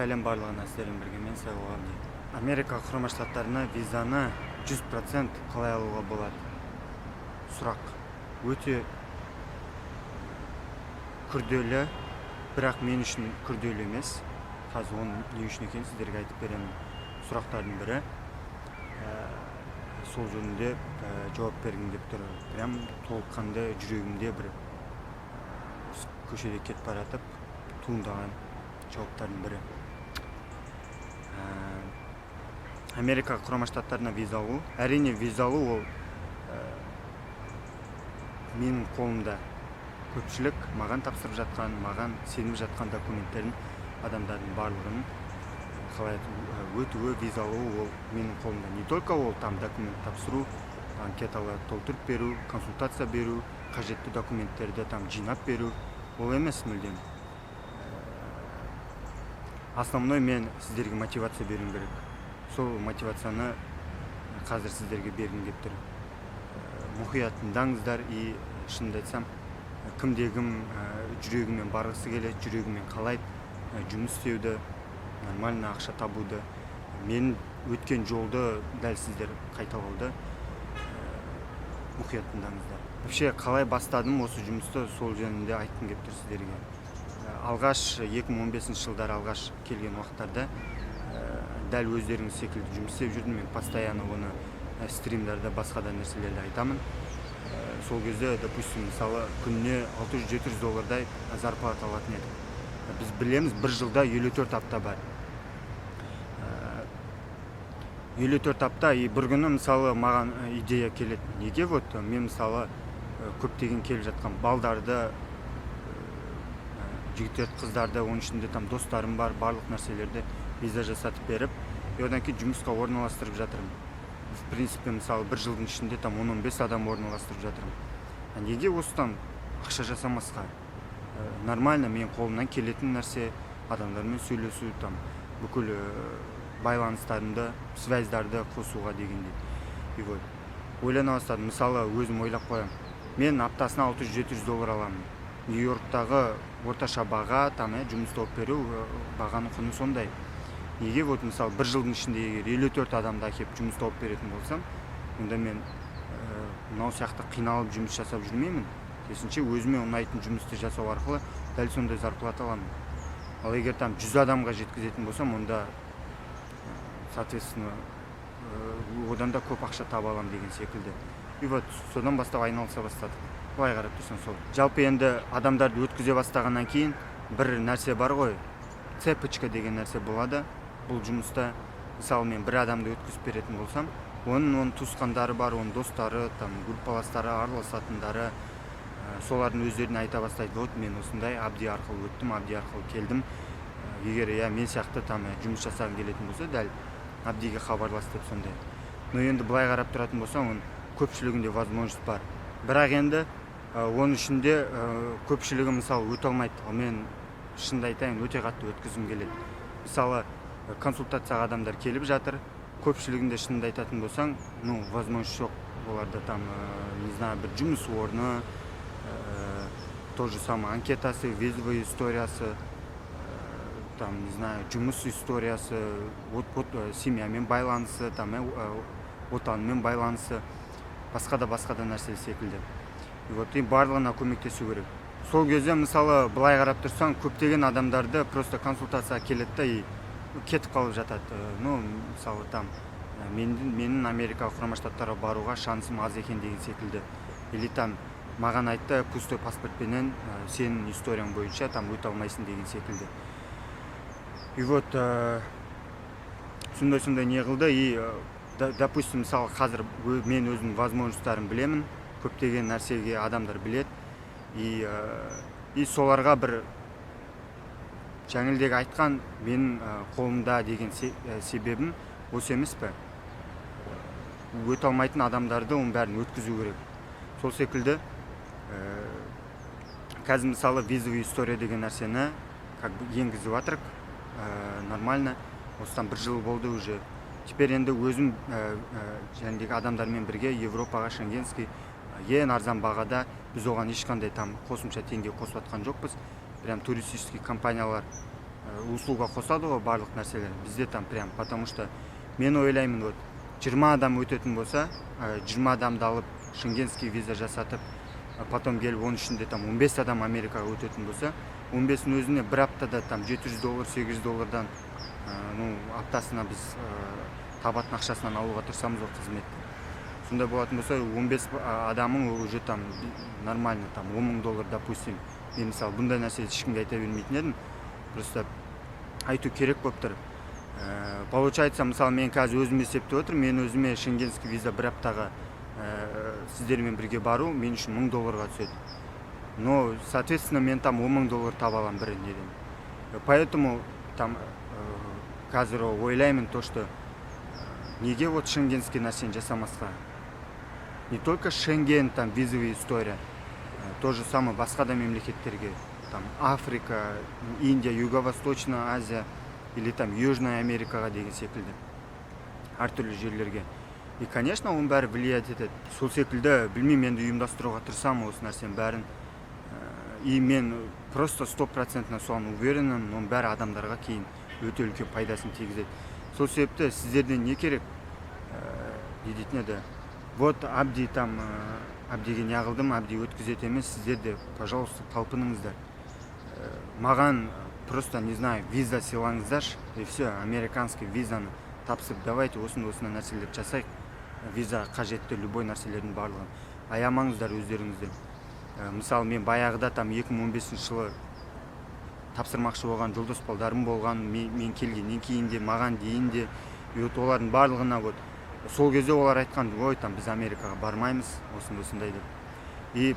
Сәлем барлығына! Сіздермен бірге мен, Сайлау Абди. Америка Құрама Штаттарына визаны 100% қалай алуға болады? Сұрақ өте күрделі, бірақ мен үшін күрделі емес. Қазір оның не үшін екенін сіздерге айтып беремін. Сұрақтардың бірі, сол жөнінде жауап бергім келіп тұр. Прям толыққанды жүрегімде бір осы көшеде кетіп бара жатып туындаған жауаптардың бірі. Америка Құрама Штаттарына виза алу, әрине, виза алу ол менің қолымда. Көпшілік маған тапсырып жатқан, маған сеніп жатқан документтерін, адамдардың барлығының қалай өтуі, виза алуы ол менің қолымда. Не только ол там документ тапсыру, анкеталар толтырып беру, консультация беру, қажетті документтерді там жинап беру, ол емес мүлдем. Основной мен сіздерге мотивация беруім керек. Сол мотивацияны қазір сіздерге бергім келіп тұр. Мұқият тыңдаңыздар. И шынымды айтсам, кімде кім жүрегімен барғысы келеді, жүрегімен қалайды жұмыс істеуді, нормально ақша табуды, мен өткен жолды дәл сіздер қайталауды, мұқият тыңдаңыздар. Вообще қалай бастадым осы жұмысты, сол жөнінде айтқым келіп тұр сіздерге. Алғаш 2015 жылдары, алғаш келген уақыттарда дәл өздеріңіз секілді жұмыс істеп жүрдім. Мен постоянно оны стримдарда, басқа да нәрселерде айтамын. Сол кезде, допустим, мысалы, күніне 600-700 доллардай зарплата алатын едік. Біз білеміз, бір жылда 54 апта бар, 54 апта. И бір күні, мысалы, маған идея келеді: неге вот мен, мысалы, көптеген келіп жатқан балдарды, жігіттер, қыздарды, оның ішінде там достарым бар, барлық нәрселерді виза жасатып беріп и одан кейін жұмысқа орналастырып жатырмын. В принципе, мысалы, бір жылдың ішінде там 10-15 адам орналастырып жатырмын, а неге осыдан ақша жасамасқа? Нормально, менің қолымнан келетін нәрсе адамдармен сөйлесу, там бүкіл байланыстарымды, связьдарды қосуға дегендей. И вот ойлана бастадым. Мысалы, өзім ойлап қоямын: мен аптасына 600-700 доллар аламын. Нью Йорктағы орташа баға там, жұмыс тауып беру, бағаның құны сондай. Неге вот, мысалы, бір жылдың ішінде егер 54 адамды әкеліп жұмыс тауып беретін болсам, онда мен мынау сияқты қиналып жұмыс жасап жүрмеймін. Керісінше, өзіме ұнайтын жұмысты жасау арқылы дәл сондай зарплата аламын. Ал егер там 100 адамға жеткізетін болсам, онда соответственно одан да көп ақша таба аламын деген секілді. И вот содан бастап айналыса бастадық. Былай қарап тұрсаң, сол. Жалпы енді адамдарды өткізе бастағаннан кейін бір нәрсе бар ғой, цепочка деген нәрсе болады бұл жұмыста. Мысалы, мен бір адамды өткізіп беретін болсам, оның туысқандары бар, оның достары, там группаластары, араласатындары, солардың өздеріне айта бастайды: вот мен осындай Абди арқылы өттім, Абди арқылы келдім. Егер, иә, мен сияқты там жұмыс жасағың келетін болса, дәл Абдиге хабарлас деп сондай. Но енді былай қарап тұратын болсаң, оның көпшілігінде возможность бар, бірақ енді оның ішінде көпшілігі, мысалы, өте алмайды. Ал мен шынымды айтайын, өте қатты өткізгім келеді. Мысалы, консультацияға адамдар келіп жатыр. Көпшілігінде, шынымды айтатын болсаң, ну, возможность жоқ оларда там, не знаю, бір жұмыс орны, то же самое анкетасы, визовый историясы, там, не знаю, жұмыс историясы, вот, семьямен байланысы, там отанымен байланысы, басқа да, басқа да нәрсе секілді. И вот и барлығына көмектесу керек. Сол кезде, мысалы, былай қарап тұрсаң, көптеген адамдарды просто консультацияға келеді да и кетіп қалып жатады. Ну, мысалы, там менің Америка Құрама Штаттарға баруға шансым аз екен деген секілді. Или там маған айтты: пустой паспортпенен сенің историяң бойынша там өте алмайсың деген секілді. И вот сондай сондай не қылды. И допустим, мысалы, қазір мен өзімнің возможностьтарымды білемін, көптеген нәрсеге адамдар біледі. И соларға бір жаңілдегі айтқан менің қолымда деген себебім осы емес пе? Өте алмайтын адамдарды, оның бәрін өткізу керек. Сол секілді қазір, мысалы, визовый история деген нәрсені как бы енгізіп жатырық, нормально, осыдан бір жыл болды уже. Теперь енді өзім жаңағыдегі адамдармен бірге Европаға шенгенский ең арзан бағада, біз оған ешқандай там қосымша теңге қосып жатқан жоқпыз. Прям туристический компаниялар Услуга қосады ғой барлық нәрселер бізде там прям, потому что мен ойлаймын, вот 20 адам өтетін болса, 20 адамды алып, шенгенский виза жасатып, потом келіп, оның ішінде там 15 адам Америкаға өтетін болса, 15-інің өзіне бір аптада там 700 доллар, 800 доллардан, ну, аптасына біз табатын ақшасынан алуға тырысамыз ғой қызметті. Сондай болатын болса, 15 адамың ол уже там нормально там 10 мың доллар, допустим. Мен, мысалы, бұндай нәрсе ешкімге айта бермейтін едім, просто айту керек болып тұр. Получается, мысалы, мен қазір өзім есептеп отырмын, мен өзіме шенгенский виза бір аптаға сіздермен бірге бару мен үшін 1000 долларға түседі. Но, соответственно, мен там 10 мың доллар таба аламын бір неден. Поэтому там қазір ойлаймын то, что неге вот шенгенский нәрсені жасамасқа? Не только Шенген, там визовый история, то же самое басқа да мемлекеттерге, там Африка, Индия, Юго-Восточная Азия или там Южная Америкаға деген секілді әртүрлі жерлерге. И, конечно, оның бәрі влиять етеді. Сол секілді, білмеймін, енді ұйымдастыруға тырысамын осы нәрсенің бәрін. И мен просто стопроцентно соған уверенмін, оның бәрі адамдарға кейін өте үлкен пайдасын тигізеді. Сол себепті сіздерден не керек? Не дейтін еді, вот Абди там, Абдиге не қылдым, Абди өткізеді емес, сіздер де, пожалуйста, талпыныңыздар. Маған просто, не знаю, виза сыйлаңыздаршы, и все. Американский визаны тапсырып, давайте осындай осындай нәрселерді жасайық. Виза қажетті любой нәрселердің барлығын аямаңыздар өздеріңізден. Мысалы, мен баяғыда там 2015 жылы тапсырмақшы болған жолдас балдарым болған, мен келгеннен кейін де, маған дейін де. И вот олардың барлығына, вот сол кезде олар айтқан: «Ой, там біз Америкаға бармаймыз», осындай осындай деп. И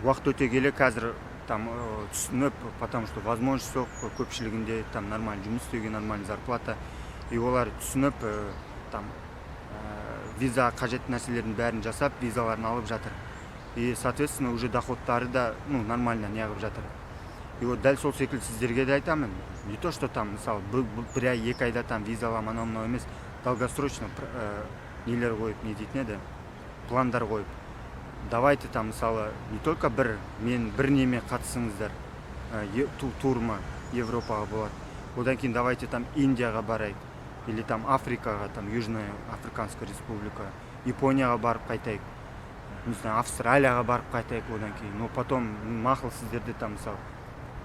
уақыт өте келе қазір там түсініп, потому что возможность жоқ көпшілігінде там нормально жұмыс істеуге, нормальный зарплата. И олар түсініп, там виза қажетті нәрселердің бәрін жасап, визаларын алып жатыр. И, соответственно, уже доходтары да, ну, нормально неғып жатыр. И вот дәл сол секілді сіздерге де айтамын, не то что там, мысалы, бір ай, 2 айда там виза аламын, анау мынау емес, долгосрочно нелер қойып, не дейтін еді, пландар қойып, давайте там, мысалы, не только бір мен бір неме қатысыңыздар, турма Европаға болады, одан кейін давайте там Индияға барайық или там Африкаға, там Южная Африканская Республика, Японияға барып қайтайық, не знаю, Австралияға барып қайтайық одан кейін. Но потом, мақұл, сіздерде там, мысалы,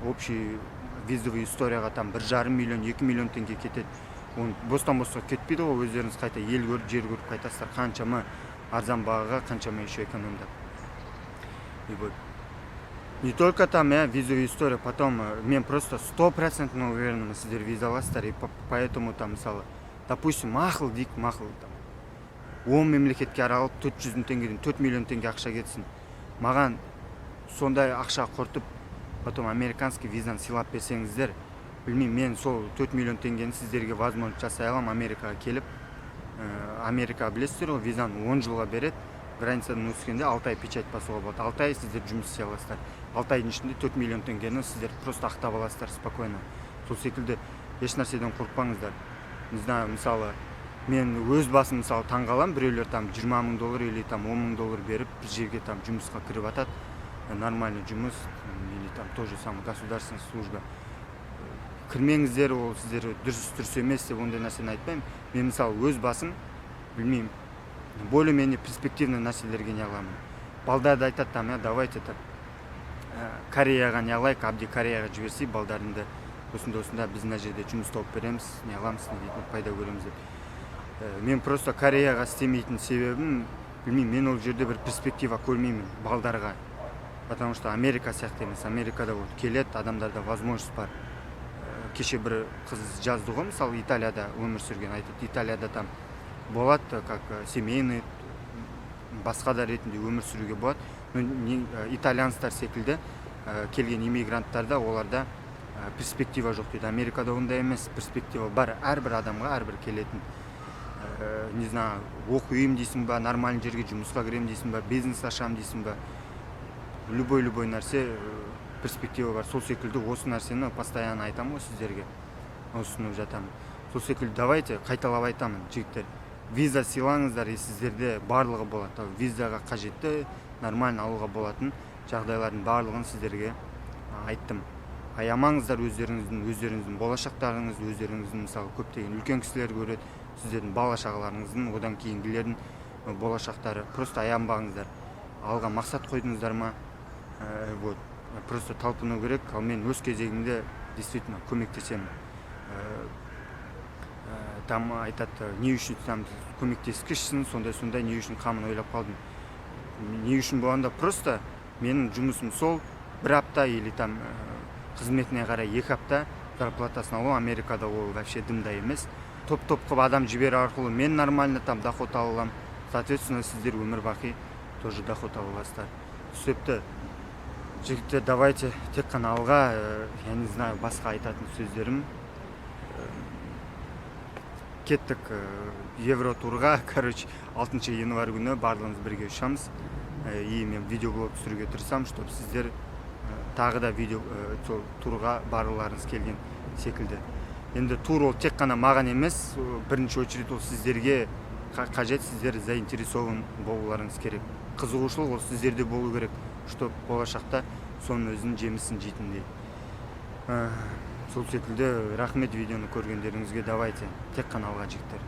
общий визовый историяға там 1,5 миллион, 2 миллион теңге кетеді. Оны бостан босқа кетпейді ғой, өздеріңіз қайта ел көріп, жер көріп қайтасыздар, қаншама арзан бағаға, қаншама еще экономдап. И вот не только там визовая история, потом мен просто стопроцентно уверенмін, сіздер виза аласыздар. И поэтому там, мысалы, допустим, мақұл дейік, мақұл, там 10 мемлекетке аралап, 400 мың теңгеден 4 миллион теңге ақша кетсін, маған сондай ақша құртып, потом американский визаны сыйлап берсеңіздер, білмеймін, мен сол 4 миллион теңгені сіздерге возможность жасай аламын Америкаға келіп. Америка, білесіздер ғой, визаны 10 жылға береді. Границадан өткенде 6 ай печать басуға болады, 6 ай сіздер жұмыс істей аласыздар. 6 айдың ішінде 4 миллион теңгені сіздер просто ақтап аласыздар спокойно. Сол секілді еш нәрседен қорықпаңыздар. Не знаю, мысалы, мен өз басым, мысалы, таңғаламын, біреулер там 20 мың доллар или там 10 мың доллар беріп, бір жерге там жұмысқа кіріп жатады, нормальный жұмыс или там то же самое государственная служба. Кірмеңіздер, ол сіздер дұрыс емес деп ондай нәрсені айтпаймын. Мен, мысалы, өз басым, білмеймін, более менее перспективный нәрселерге не қыламын. Балдар да айтады там: «Давайте так Кореяға не қылайық, Абди, Кореяға жіберсей балдарыңды, осындай осындай, біз мына жерде жұмыс тауып береміз, не қыламыз, не дейтін, пайда көреміз», — деп. Мен просто Кореяға істемейтін себебім, білмеймін, мен ол жерде бір перспектива көрмеймін балдарға, потому что Америка сияқты емес. Америкада вот келеді, адамдарда возможность бар. Кеше бір қыз жазды ғой, мысалы, Италияда өмір сүрген, айтады, Италияда там болады, как семейный, басқа да ретінде өмір сүруге болады. Но не, итальянецтер секілді келген иммигранттарда, оларда перспектива жоқ дейді. Америкада ондай емес, перспектива бар әрбір адамға, әрбір келетін, не знаю, оқимын дейсің ба, нормальный жерге жұмысқа кіремін дейсің ба, бизнес ашамын дейсің ба, любой нәрсе, перспектива бар. Сол секілді осы нәрсені постоянно айтамын ғой сіздерге, ұсынып жатамын. Сол секілді давайте, қайталап айтамын, жігіттер, виза сыйлаңыздар, и сіздерде барлығы болады. Визаға қажетті, нормально алуға болатын жағдайлардың барлығын сіздерге айттым. Аямаңыздар өздеріңіздің болашақтарыңыз, өздеріңіздің, мысалы, көптеген үлкен кісілер көреді, сіздердің бала шағаларыңыздың, одан кейінгілердің болашақтары. Просто аянбаңыздар. Алға мақсат қойдыңыздар ма, вот просто талпыну керек. Ал мен өз кезегімде действительно көмектесемін. Там айтады, не үшін там көмектескішсің, сондай сондай, не үшін қамын ойлап қалдым, не үшін болғанда, просто менің жұмысым сол бір апта или там қызметіне қарай 2 апта зарплатасын алу. Америкада ол вообще дым да емес. Топ топ қылып адам жіберу арқылы мен нормально там доход ала аламын, соответственно, сіздер өмір бақи тоже доход ала аласыздар. Себепті, жігіттер, давайте тек қана алға. Я не знаю, басқа айтатын сөздерім. Кеттік евротурға. Короче, 6 январь күні барлығымыз бірге ұшамыз. И мен видеоблог түсіруге тырысамын, чтобы сіздер тағы да видео сол турға барғыларыңыз келген секілді. Енді тур ол тек қана маған емес, бірінші очередь ол сіздерге қажет. Сіздер заинтересован болуларыңыз керек, қызығушылық ол сіздерде болу керек, чтобы болашақта соның өзінің жемісін жейтіндей. Сол секілді, рахмет видеоны көргендеріңізге. Давайте тек қана алға, жігіттер!